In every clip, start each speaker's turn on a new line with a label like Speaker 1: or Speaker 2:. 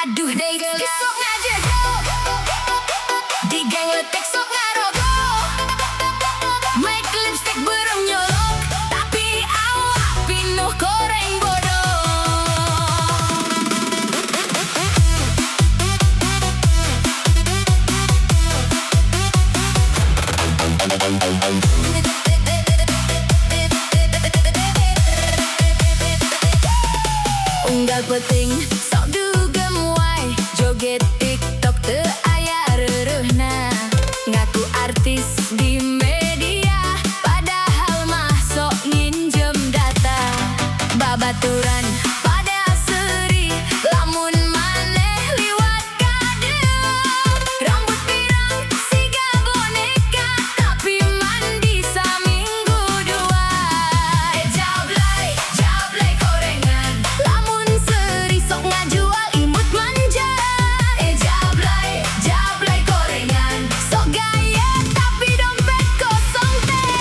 Speaker 1: Aduh deui geulis sok ngajedog, di gang leutik sok ngarogoh. Make lipstick beureum nyolok, tapi awak pinuh koreng bodong. Unggal peuting sok dugem wae, joget TikTok teu aya reureuhna. Ngaku artis di media, padahal mah sok nginjem data. Babaturan pada seuri lamun maneh liwat ka dieu. Rambut pirang siga boneka, tapi mandi saminggu dua. Eh, jablay, jablay korengan, lamun seuri sok ngajual imut manja. Eh, jablay, jablay korengan, sok gaya tapi dompet kosong teh.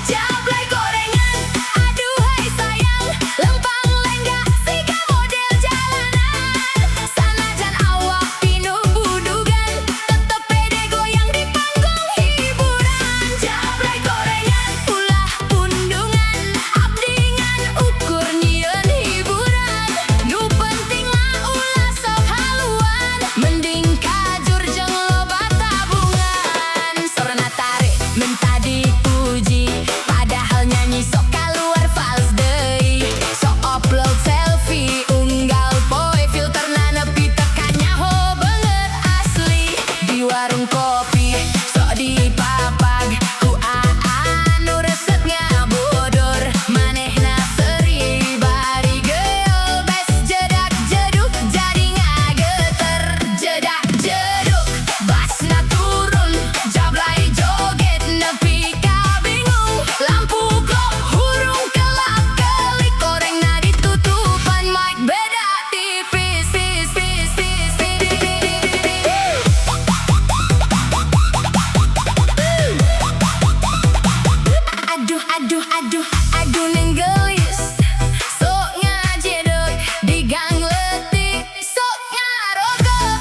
Speaker 1: Jablay korengan, aduhai sayang, lempang lenggak siga model jalanan. Sanajan awak pinuh budugan, tetep pede goyang di panggung hiburan. Jablay korengan, ulah pundungan, abdi ngan ukur nyieun hiburan. Nu penting mah ulah sok haluan, mending kajur jeung loba tabungan. Sorana tarik minta dipuji, padahal nyanyi sok kaluar fals deui. Sok upload selfie unggal poe, filterna nepi teu kanyaho beungeut asli. Di warung kopi sok dipapag ku aa nu resep ngabodor. Manehna seuri bari geol, bass jedak jeduk jadi ngageter. Jedak jeduk bassna turun, jablay joget nepi ka bingung. Lampu glow hurung kelap kelik, korengna ditutupan mic beda tipis pis pis pis pis. Aduh aduh aduh aduh neng geulis, sok ngajedog di gang leutik, sok ngarogoh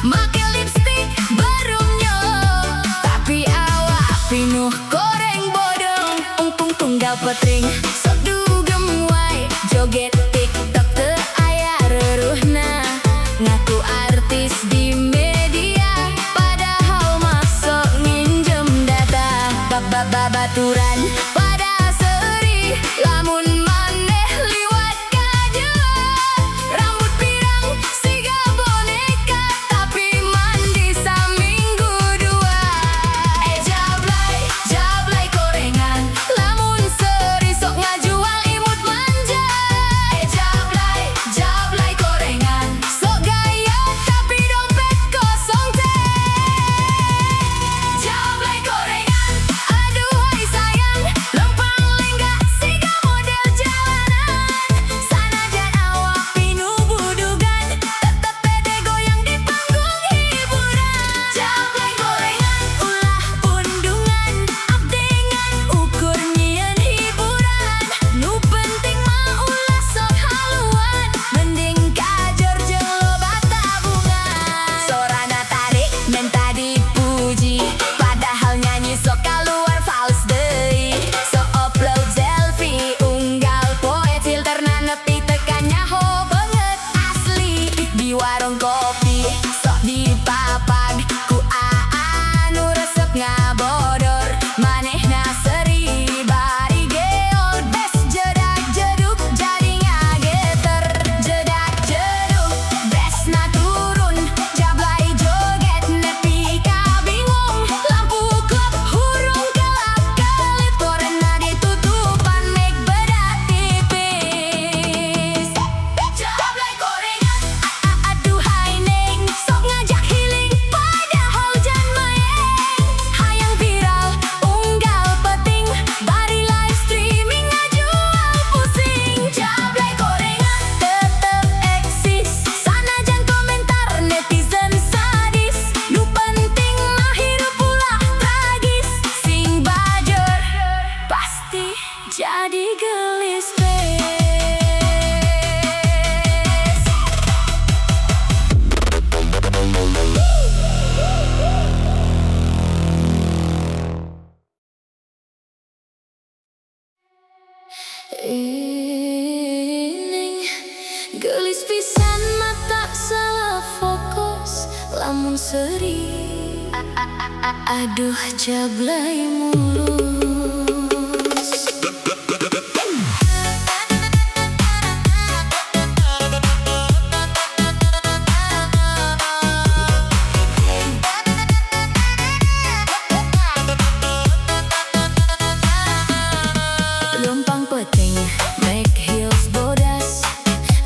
Speaker 1: make lipstick beureum nyolok, tapi awak pinuh koreng bodong. Ungpung tunggal peuting sok dugem wae, joget TikTok teu aya reureuhna. Ngaku artis di media, padahal mah sok nginjem data. Babaturan pada seuri lamun maneh liwat ka dieu. Rambut pirang siga boneka, tapi mandi saminggu dua. Eh, jablay, jablay korengan, lamun seuri sok Lamun seuri, aduh, jablay mulus. Leumpang peuting, make heels bodas,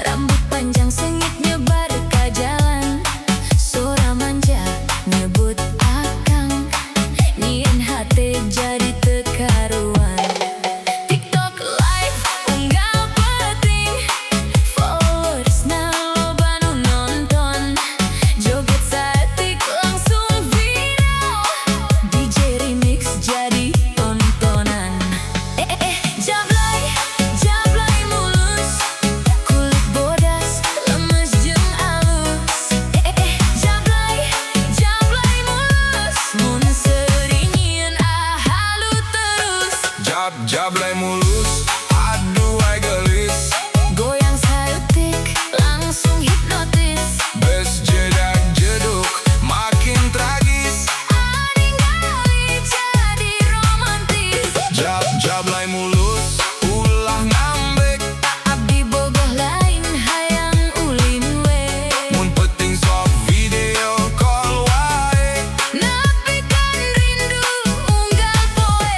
Speaker 1: rambut panjang seungit nyebar ka jalan. Sora manja nyebut akang, nyieun hate jadi teu karuan. TikTok live unggal peuting, followersna loba nu nonton. Joget saeutik langsung viral, DJ remix jadi tontonan. Eh eh, jablay, jablay mulus, kulit bodas, lemes jeung alus. Eh eh, jablay, jablay mulus, mun seuri nyieun halu terus.
Speaker 2: Jab jablay mulus, aduhai geulis.
Speaker 1: Goyang saeutik langsung hipnotis.
Speaker 2: Bass jedag jedug makin tragis.
Speaker 1: Ningali jadi romantis.
Speaker 2: Jab jablay mulus, ulah ngambek.
Speaker 1: Abdi bogoh lain, hayang ulin we.
Speaker 2: Mun peuting sok video call wae.
Speaker 1: Nepi ka rindu unggal poe.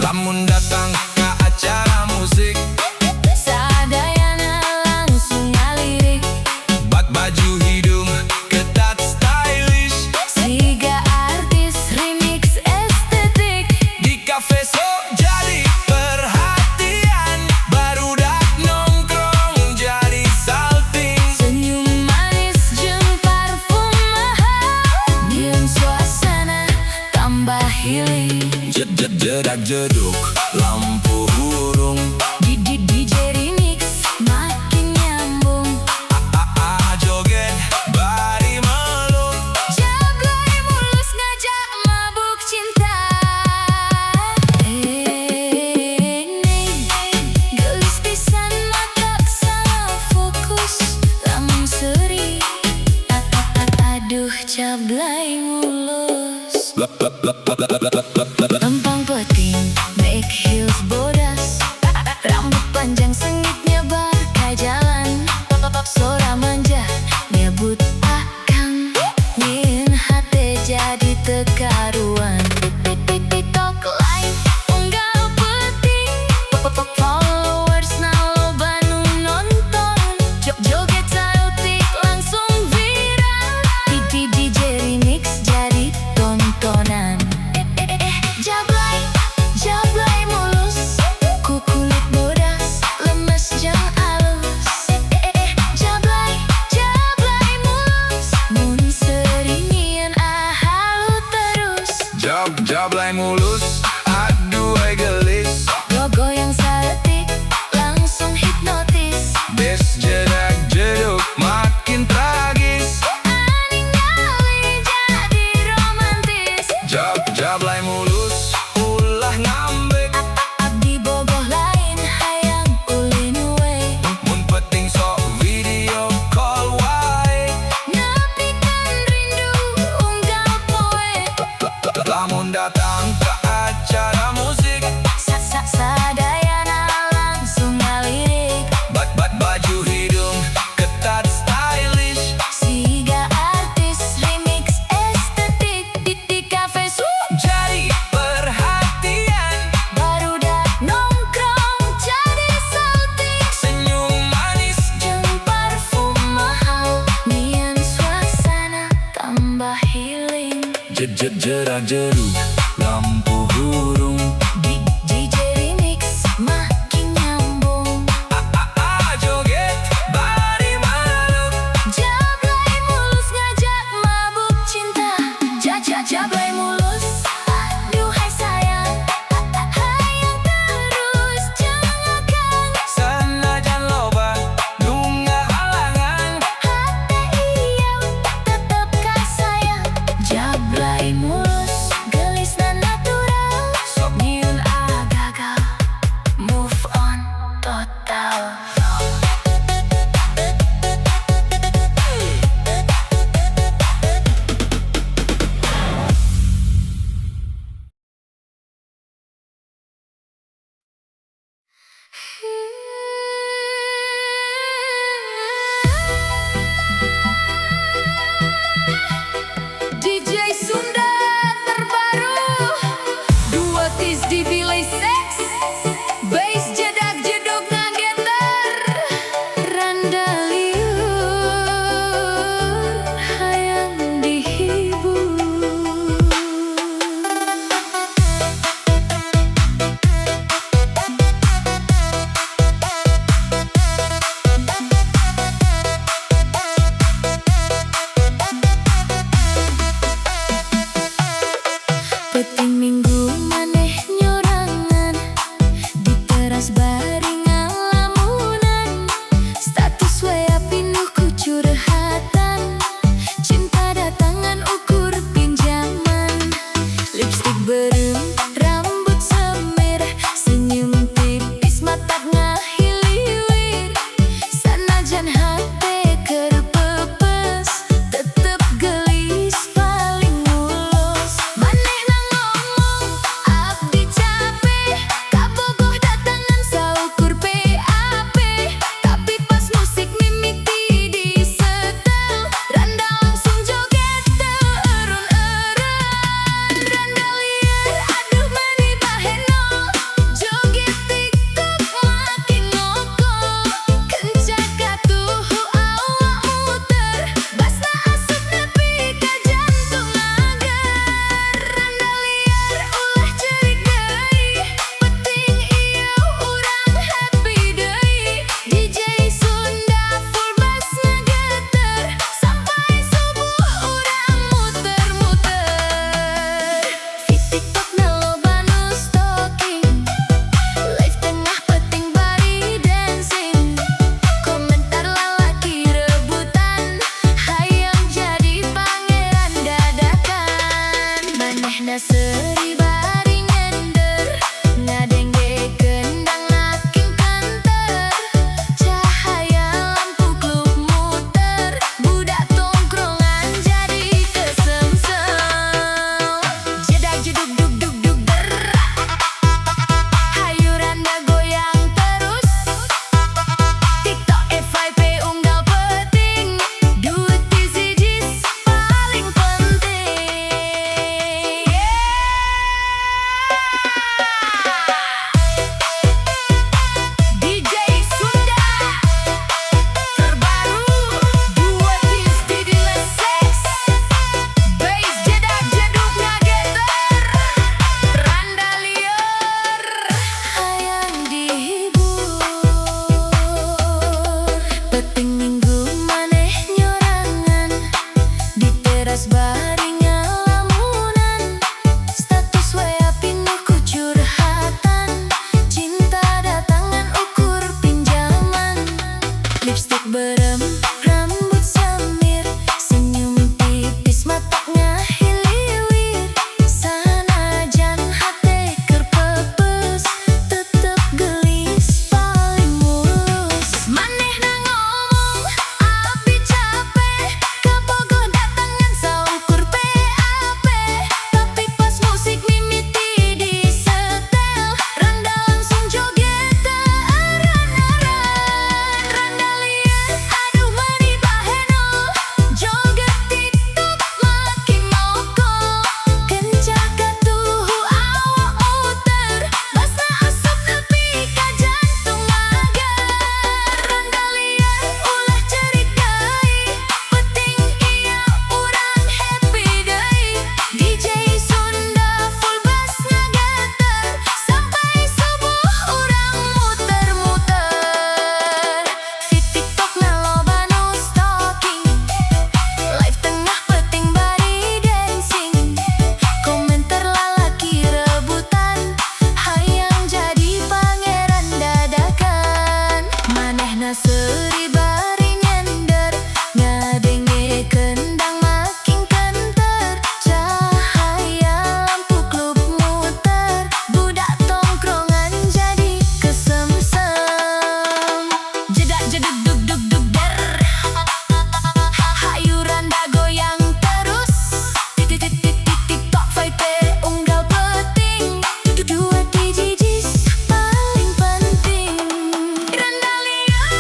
Speaker 2: Lamun datang ka acara musik,
Speaker 1: Sadayana langsung ngalirik.
Speaker 2: Bak baju hidung ketat stylish.
Speaker 1: Siga artis remix estetik.
Speaker 2: Di kafe sok jadi perhatian. Barudak nongkrong jadi salting.
Speaker 1: Senyum manis jeung parfum mahal, nyieun suasana tambah healing.
Speaker 2: Jedag jedug lampu hurung.
Speaker 1: Di di DJ remix makin nyambung.
Speaker 2: Ah, joget bari meluk.
Speaker 1: Jablay mulus ngajak mabuk cinta. Eh, neng, geulis pisan matak salah fokus. Lamun seuri, aduh, jablay mulus. Leumpang peuting, make heels bodas, rambut panjang seungit nyebar ka jalan. Sora manja nyebut akang, nyieun hate jadi teu karuan. TikTok live unggal peuting, followersna loba nu nonton. Joget saeutik langsung viral, di DJ remix jadi tontonan. Eh eh eh, jablay, jablay mulus, ku kulit bodas, lemes jeung alus. Eh eh eh, jablay, jablay mulus, mun seuri nyieun halu terus.
Speaker 2: Jab jablay mulus, aduhai geulis.
Speaker 1: Goyang saeutik langsung hipnotis.
Speaker 2: Bass jedag jedug makin tragis.
Speaker 1: Ningali jadi romantis.
Speaker 2: Jab jablay mulus, ulah ngambek.
Speaker 1: Abdi bogoh lain, hayang ulin we.
Speaker 2: Mun peuting sok video call wae.
Speaker 1: Nepi ka rindu unggal poe.
Speaker 2: Lamun datang ka acara musik,
Speaker 1: Sadayana langsung ngalirik.
Speaker 2: Bat bat baju hidung ketat stylish.
Speaker 1: Siga artis remix estetik. Di kafe su
Speaker 2: Jadi perhatian.
Speaker 1: Barudak nongkrong jadi salting.
Speaker 2: Senyum manis
Speaker 1: jeung parfum mahal, nyieun suasana tambah healing.
Speaker 2: Jedag jedug lampu hurung.
Speaker 1: Di DJ remix makin nyambung.
Speaker 2: Ah, joget bari meluk.
Speaker 1: Jablay mulus ngajak mabuk cinta. Jablay mulus, aduhai sayang, hayang terus jeung akang.
Speaker 2: Sanajan loba nu ngahalangan,
Speaker 1: hate ieu tetep kasayang. Peuting Minggu maneh nyorangan di teras bari ngalamunan. Status WA pinuh ku curhatan. Cinta datang ngan ukur pinjaman. Lipstick beureum, rambut semir, senyum tipis matak ngahiliwir. Sanajan hate keur peupeus, tetep geulis paling mulus. Manehna ngomong, "Abi capek, kabogoh datang ngan saukur PAP." Tapi pas musik mimiti disetel, randa langsung joget teu aran-aran. Randa lieur, aduh meni baheno. Joget TikTok make moko. Kenca katuhu awak muter. Bassna asup nepi ka jantung mager. Randa lieur, ulah cerik deui. Peuting ieu urang happy deui. DJ Sunda full bass ngageter. Sampai subuh urang muter-muter. Feed TikTok na loba nu stalking. Live tengah peuting bari dancing. Komentar lalaki rebutan, hayang jadi pangeran dadakan. Manehna seuri bari nyender, ngadenge kendang makin kenter. Cahaya lampu klub muter, budak tongkrongan jadi kesemsem. Jedak jeduk duk duk duk der. Hayu randa goyang terus. Titik titik titik TikTok vibe unggal peuting. Duet hiji paling penting. Randa lieur,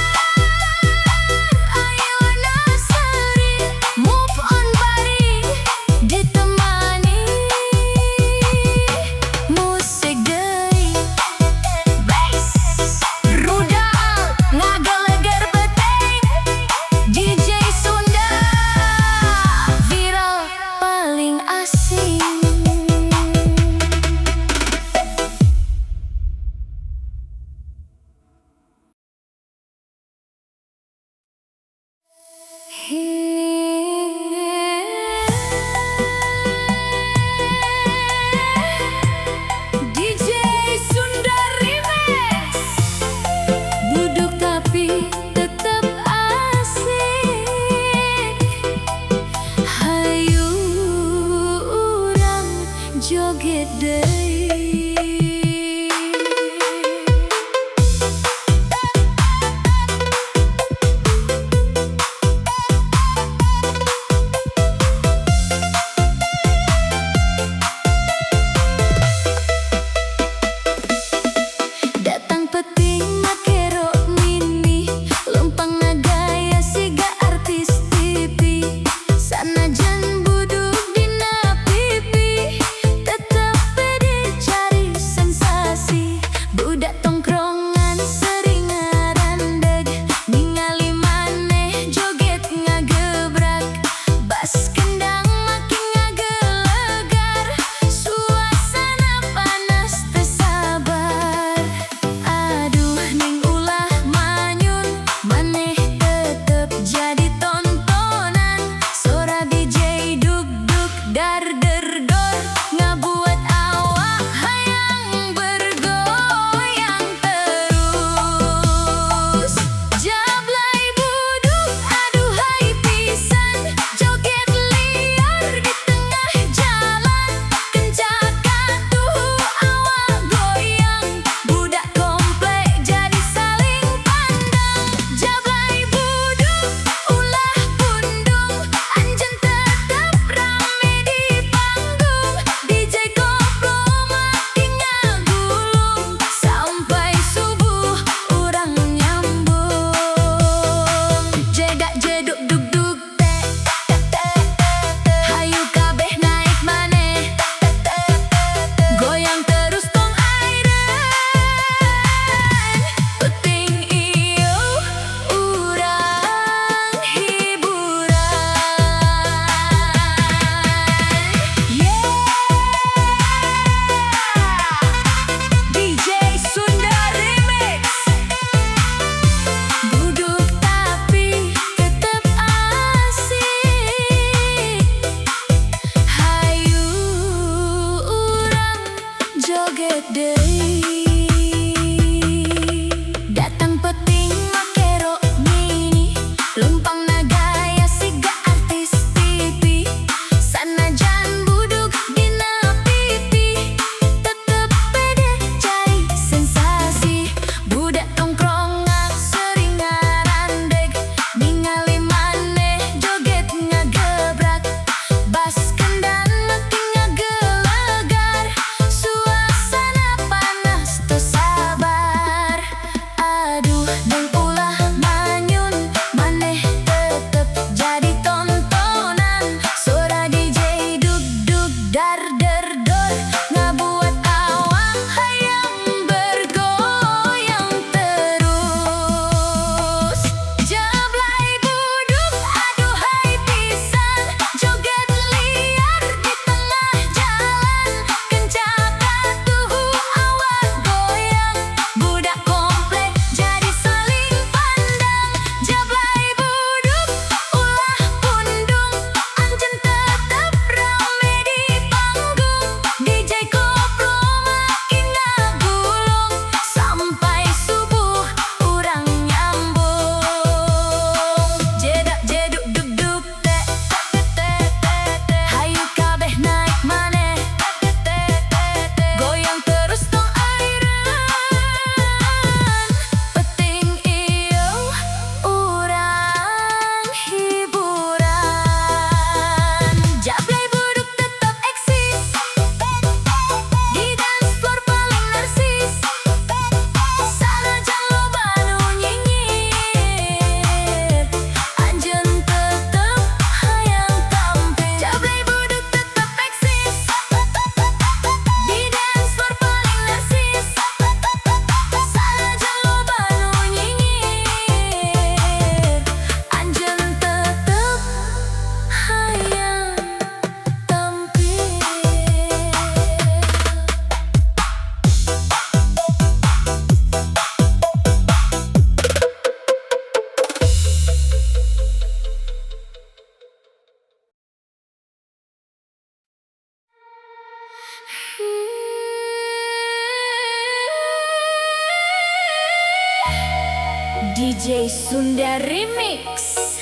Speaker 1: DJ Sunda Remix.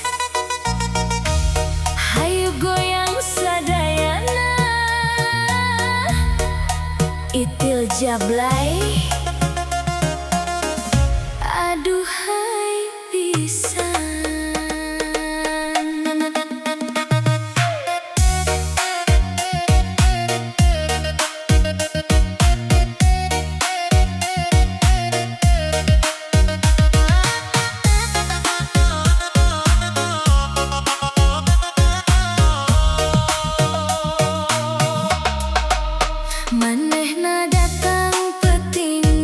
Speaker 1: Hayu goyang sadayana. Itil Jablay. Aduhai pisan. Manehna datang peuting.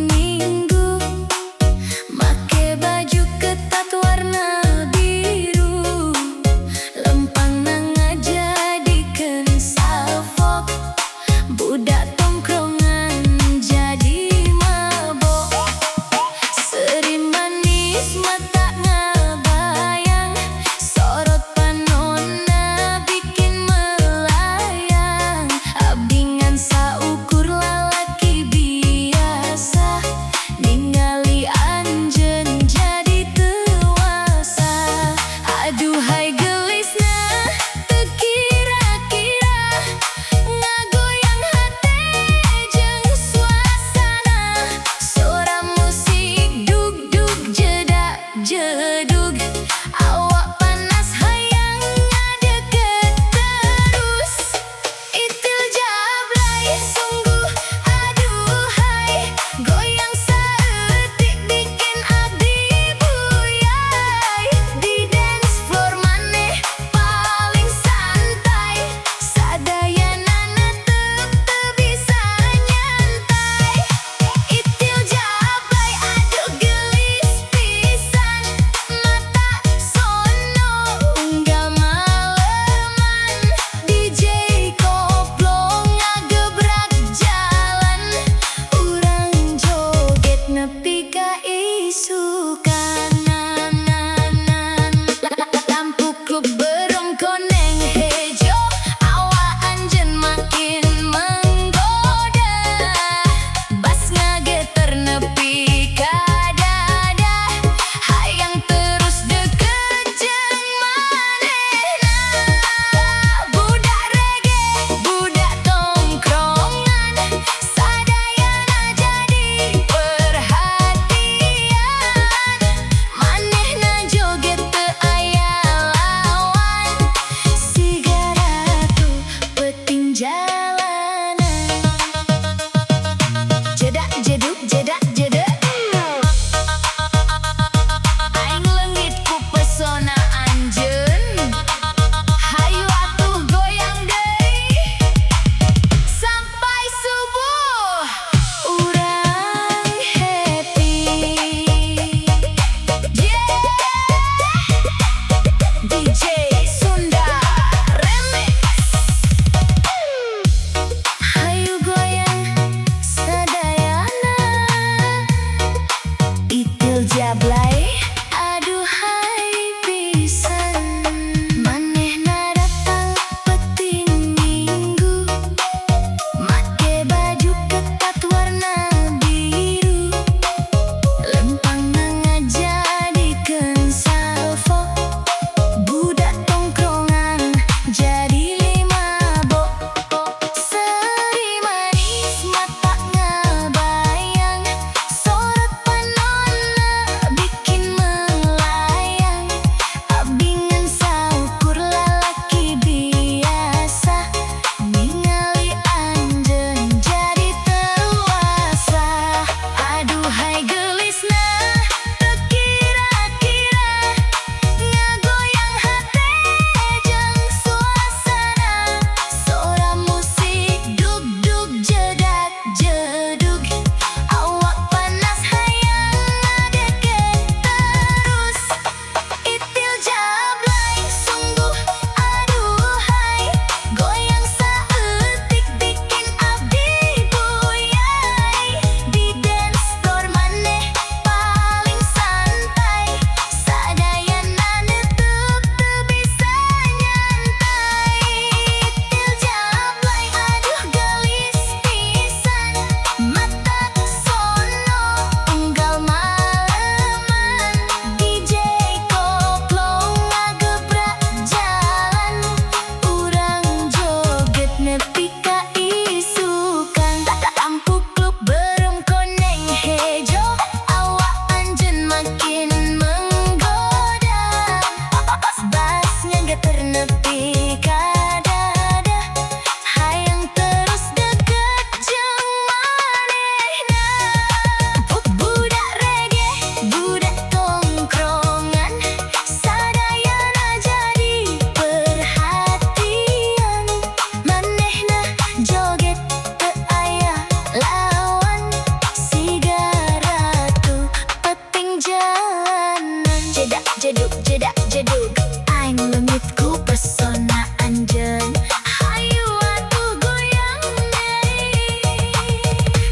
Speaker 1: Jedak jedug aing leungit ku pesona anjeun. Hayu atuh goyang deui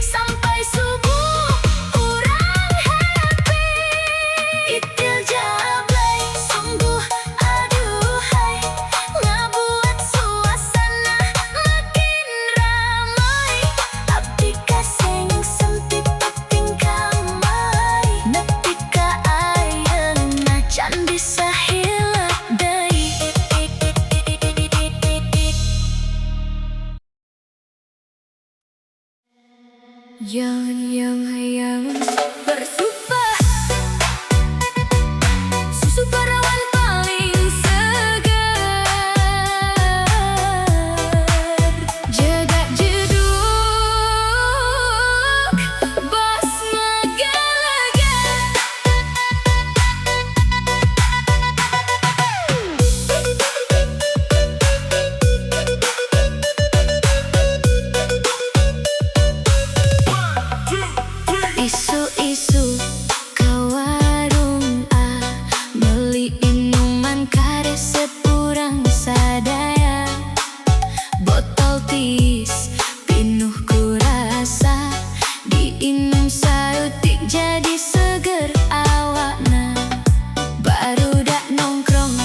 Speaker 1: sampai subuh, urang happy. Itil jablay sungguh aduhai, ngabuat suasana makin ramai. Abdi kasengsem ti tingkah Mai, nepi ka ayeuna can bisa hilap deui.
Speaker 3: Yang hayang
Speaker 1: Bersumpah susu Parawan paling segar. Jedak jedug bos ngagelegar. Isuk-isuk ka warung A, beli minuman karesep urang sadaya. Botol tis pinuh ku rasa, diinum saeutik jadi seger awakna. Barudak nongkrong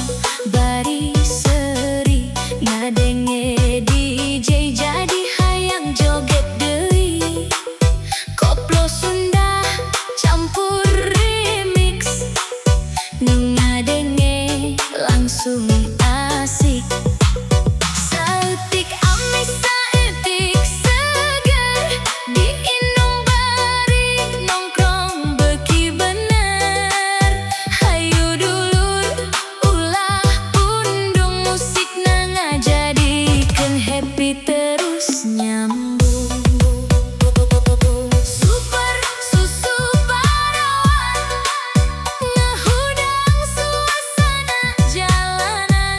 Speaker 1: bari seuri, ngadenge DJ jadi hayang joget deui. Koplo Sunda campur remix, nu ngadenge langsung asik. Saeutik amis, saeutik seger, diinum bari nongkrong beuki bener. Hayu dulur, ulah pundung, musikna ngajadikeun happy terus nyambung. Super susu Parawan ngahudang suasana jalanan.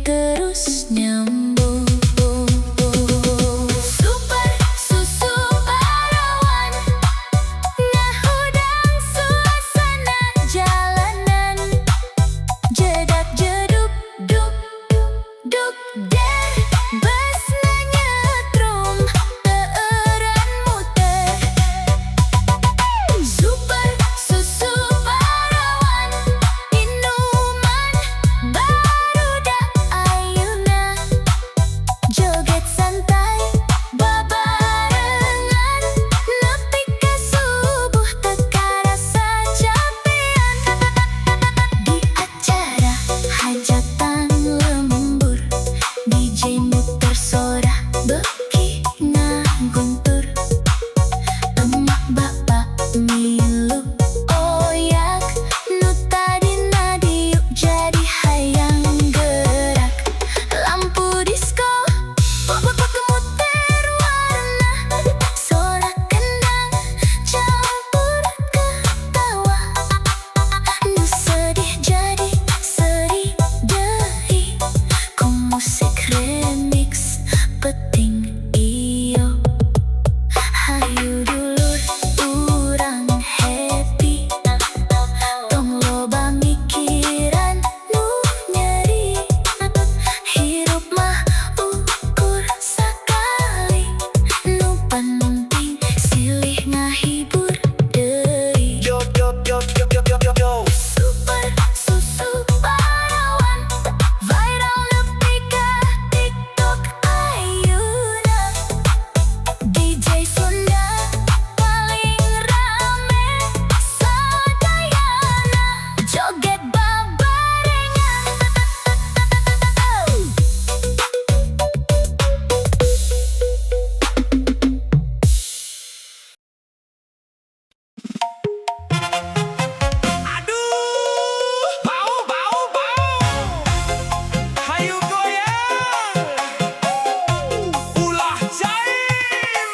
Speaker 1: Terus nyambung. Super Susu Parawan, ngahudang suasana jalanan. Jedak jeduk duk duk der, busna nyetrum teu eureun muter. Super Susu Parawan, minuman barudak ayeuna. Joget santai babarengan, nepi ka subuh teu karasa capean. Di acara hajatan lembur, DJ muter sora beuki ngaguntur. Emak bapak milu oyak, nu tadina diuk jadi hayang gerak. Lampu disco muter warna, sora kendang campur ketawa. Nu sedih jadi seuri deui ku musik remix peuting ieu. Hayu dulur, urang happy, tong loba mikiran nu nyeri. Hirup mah ukur sakali, nu penting silih ngahibur deui.
Speaker 2: Yo yo yo yo yo yo yo yo.
Speaker 1: Super Susu Parawan, viral nepi ka TikTok ayeuna. DJ Sunda paling rame, sadayana joget babarengan.
Speaker 2: Aduh, bau bau bau. Hayu goyang. Ulah jaim.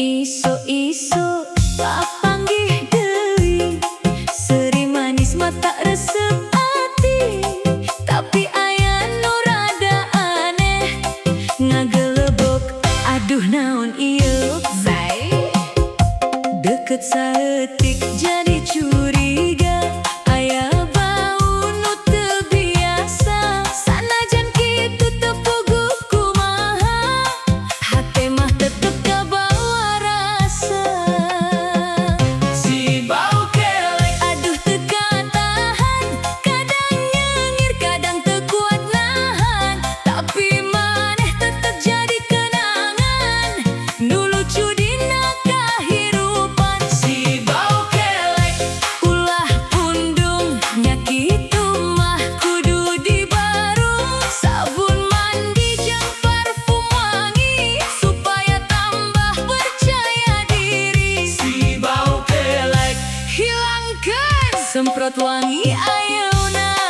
Speaker 3: Isuk-isuk papanggih deui, seuri manis mata resep ati. Tapi aya nu rada aneh, ngagelebok, aduh, naon ieu? Zai deket saeutik jadi curiga, aya bau nu teu biasa. Sanajan kitu teu puguh kumaha, hate mah tetep kabawa rasa. Si bau kelek, aduh, teu katahan. Kadang nyengir, kadang teu kuat nahan. Tapi maneh tetep jadi kenangan nu lucu dina kahirupan. Si bau kelek, ulah pundung, nya kitu mah kudu dibarung. Sabun mandi jeung parfum wangi, supaya tambah percaya diri.
Speaker 2: Si bau kelek,
Speaker 3: hilangkeun, semprot wangi ayeuna.